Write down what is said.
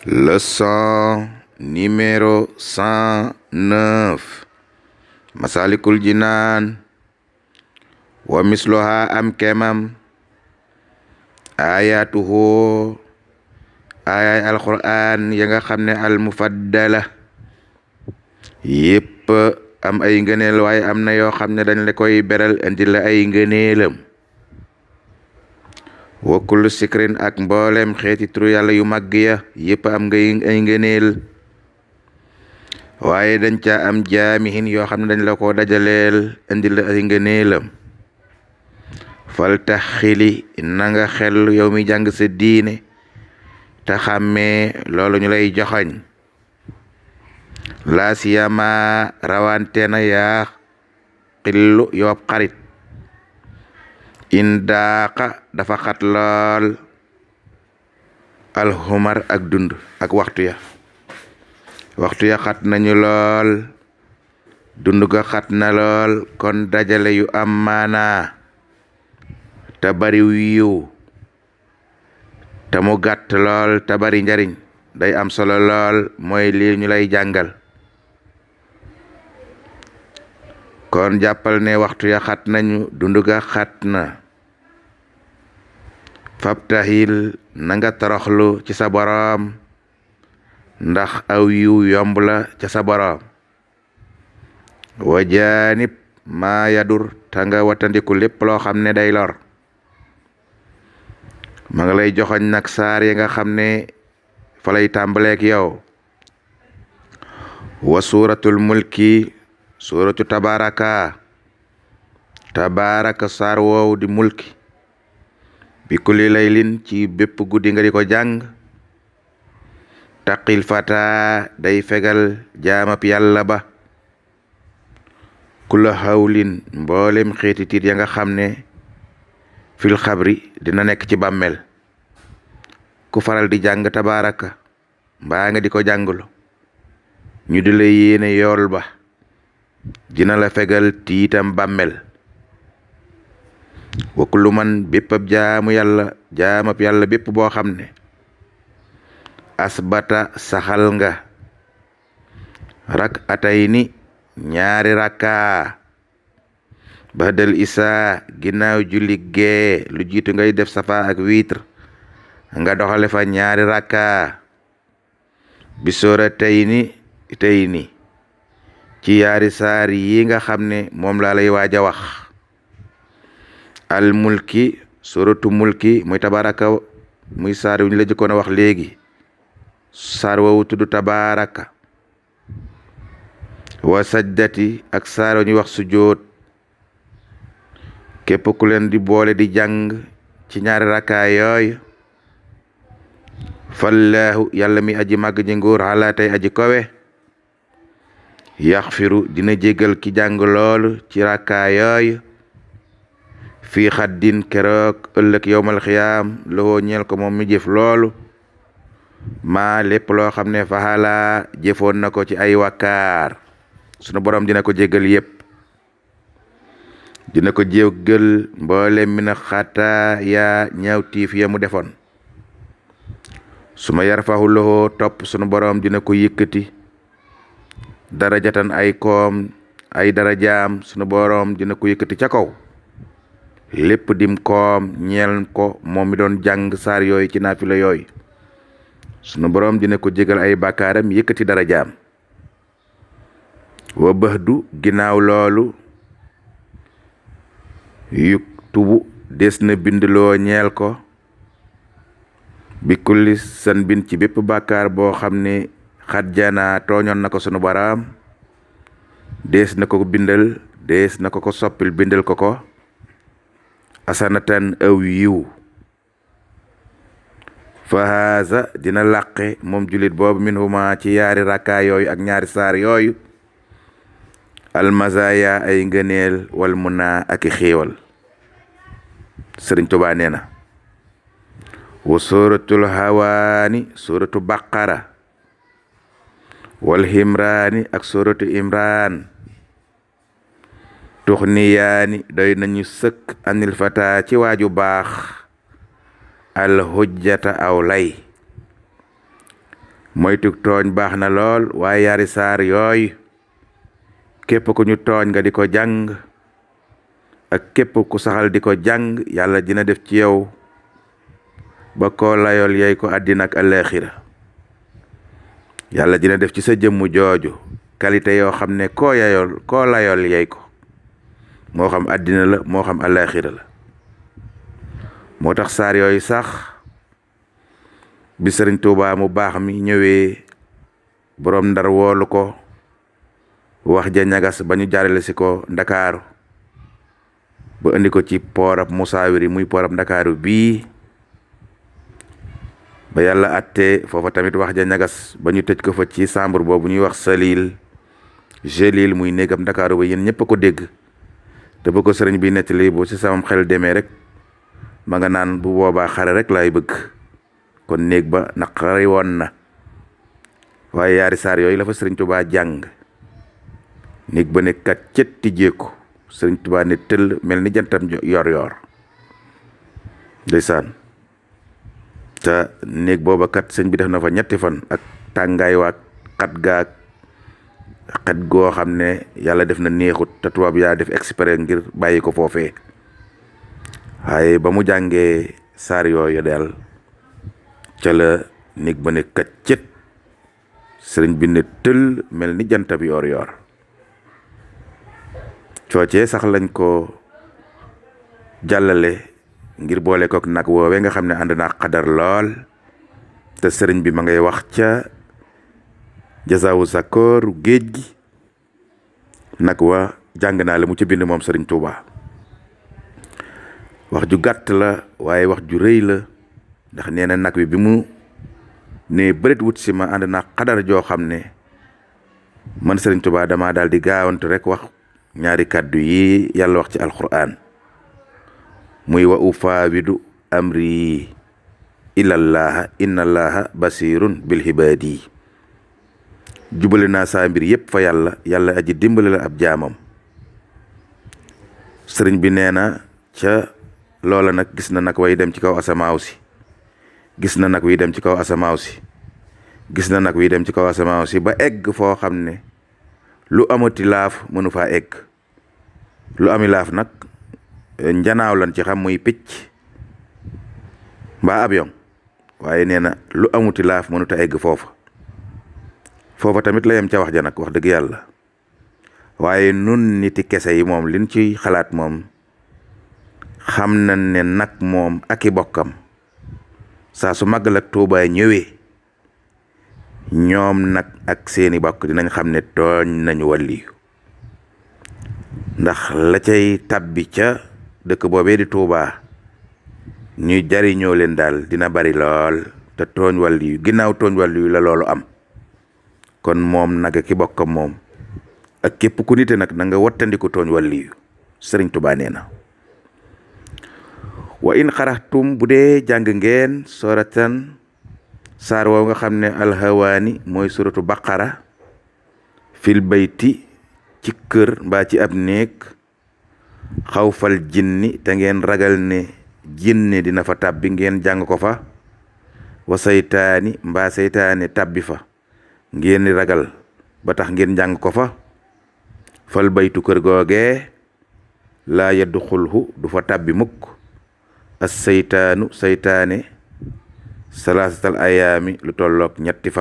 Leçon numéro 109 Masalikul Jinaan wa misluha am kemam ayatuhu ayay alquran ya nga xam ne al mufaddala yépp am ay ngëneel waaye am na yoo xam ne dañ la koy beral indi la ay ngëneelam wa kullu sikrin ak mboolem xeeti turu yàlla yu màgg ya yépp am ngay ay ngëneel waaye dañ ca am jaamihin yoo xam ne dañ la ko dajaleel indi la ay ngëneelam fal tax xili na nga xel yow mi jàng sa diine te xàmmee loolu ñu lay joxañ laa siyama rawante na yaa xillu yow xarit in daaqa dafa xat lool alxumar ak dund ak waxtu ya xat nañu lool dund ga xat na lool kon dajale yu am maanaa te bari wiiw te mu gàtt lool te bari njariñ day am solo lool mooy lii ñu lay jàngal kon jàppal ne waxtu ya xat nañu dund ga xat na fabtahil na nga toroxlu ci sa boroom ndax aw yiw yomb la ca sa boroom wa jaanib maa yadur ta nga watandiku lépp loo xam ne day lor ma nga lay joxoñ nag saar yi nga xam ne fa lay tàmbaleek yow wa suratul mulki suratu tabaraka saar woow di mulki bi kulli laylin ci bépp guddi nga di ko jàng taqil fata day fegal jaamab yàlla ba kula hawlin mboolem xeeti tiit ya nga xam ne fil xabri dina nekk ci bàmmeel ku faral di jàng tabaraka mbaa nga di ko jànglu ñu di la yéene yool ba dina la fegal tiitam bàmmeel wa kullu man bépp ab jaamab yàlla bépp boo xam ne asbata saxal nga rak atayni ñaari rakka badal isa ginnaaw julli gee lu jiitu ngay def safa ak witre nga doxale fa ñaari rakka bi soora tayni ci yaari saar yi nga xam ne moom laa lay waaj a wax al mulki suratu mulki muy tabaraka muy saar wi ñu la jëkkoon a wax léegi saar woowu tudd tabaraka wa sajdati ak saar wa ñuy wax sujjóot képp ku leen di boole di jàng ci ñaari rakkaa yooyu fallaahu yàlla mi aji màgg ji nguur xalaa tey aji kowe yaxfiru dina jégal ki jàng loolu ci rakkaa yooyu fii xaddin keroog ëllëg yowmal xiyaam loo ñeel ko moom mi jëf loolu maa lépp loo xam ne faxala jëfoon na ko ci ay wakkaar sunu borom dina ko jégal yépp dina ko jégal mboole mi na xataa yaa ñaaw tiif ya mu defoon suma yarfahu loxo topp sunu borom dina ko yëkkati darajatan ay koom ay darajaam sunu borom dina ko yëkkati ca kaw lépp dim koom ñeel ko moom mi doon jàng saar yooyu ci naafila yooyu sunu borom dina ko jégal ay bàkkaaram yëkkati darajaam wa baxdu ginnaaw loolu yuk tubu des na bindloo ñeel ko bi kulli san bin ci bépp bàkkaar boo xam ne xat jana tooñoon na ko sunu borom des na ko bindal des na ko soppil bindal ko asanatan aw yiw fa haza dina làqe moom julit boobu min huma ci yaari rakkaa yooyu ak ñaari saar yooyu almazaya ay ngëneel wal muna ak xéewal sëriñ Tuubaa nee na wa suratul hawaani suratu baqara wal himraani ak suratu imraan tuxniyaani doy nañu sëkk anil fata ci waaju baax al hujjata aw lay moytu tooñ baax na lool, waaye yaari saar yooyu képp ku ñu tooñ nga di ko jàng ak képp ku saxal di ko jàng, yàlla dina def ci yow ba koo layool yey ko àddina ak àllaaxira. yàlla dina def ci sa jëmmu jooju qualité yoo xam ne koo layool yey ko, moo xam àddina la moo xam àllaaxira la. moo tax saar yooyu sax bi Sëriñ Tuubaa mu baax mi ñëwee boroom Ndar woolu ko wax ja ñagas ba ñu jaarale si ko Ndakaaru ba indi ko ci poorab Musaawiri muy poorab Ndakaaru bii, ba yàlla attee foofa tamit wax ja ñagas ba ñu tëj ko fa ci chambre boobu ñuy wax Jalil muy néegam Ndakaaru ba yéen ñëpp a ko dégg. te ba ko sëriñ bi nettali bu ci samam xel demee rek ma nga naan bu boobaa xare rek laay bëgg. kon néeg ba naqari woon na, waaye yaari saar yooyu la fa Sëriñ Tuubaa jàng, néeg ba ne kat cet tijjeeku, Sëriñ Tuubaa ne tëll mel ni jantam yor ndeysaan. te néeg booba kat sëñ bi def na fa 3 fan ak tàngaay waak xat goo xam ne yàlla def na neexut, te tubaab yaa def exprès ngir bàyyi ko foofee. waaye ba mu jàngee saar yooyu daal ca la néeg ba ne kaccet, sëriñ bi ne tëll mel ni jant bi yor coocee sax lañ ko jàllale ngir boole kook nag woowee nga xam ne ànd naa xadar lool. te sëriñ bi ma ngay wax ca jasaawu sakooru géej gi nag wa jàng naa la mu ci bind moom Sëriñ Tuubaa. wax ju gàtt la waaye wax ju rëy la, ndax nee na nag wi bi mu ne bërit wut si ma ànd naa xadar joo xam ne man Sëriñ Tuubaa dama daal di gaawantu rek wax ñaari kàddu yi yàlla wax ci alquran muy wa ufaawidu amri ilallaha innallaha basirun bil hibaadi. jubale naa saa mbir yépp fa yàlla aji dimbale la ab jaamam. sëriñ bi nee na ca loola nag gis na nag way dem ci kaw asamaaw si, gis na nag wi dem ci kaw asamaaw si, gis na nag wi dem ci kaw asamaaw si ba egg foo xam ne lu amati laaf mënu faa egg. lu ami laaf nag njanaaw lan ci xam muy picc mbaa avion, waaye nee na lu amuti laaf mënuta egg foofa tamit la yem ca wax ja nag wax dëgg yàlla. waaye nun niti kese yi moom liñ ci xalaat moom xam na ne nag moom ak i bokkam saa su màggal ak Tuubaa ñëwee ñoom nag ak seeni bokk dinañ xam ne tooñ nañu wàlliyu, ndax la cay tabbi ca dëkk boobee di Tuubaa ñuy jariñoo leen daal dina bari lool. te tooñ wàlliyu ginnaaw tooñ wàlliyu la loolu am. kon moom nag ki bokkam moom ak képp ku nite nag na nga wattandiku tooñ wàlliyu. Sëriñ Tuubaa nee na wa in xaraxtum bu dee jàng ngeen soratan saar woow nga xam ne alhawaani mooy suratu baqara fil bayti ci kër mbaa ci ab néeg xawfal jinni te ngeen ragal ne jinne dina fa tàbbi ngeen jàng ko fa, wa saytaani mbaa saytaane tàbbi fa ngeen ragal ba tax ngeen jàng ko fa. fal baytu kër googee laa yadxulhu du fa tàbbi mukk as saytaanu saytaane salaasatal ayaami lu tolloog 3 fan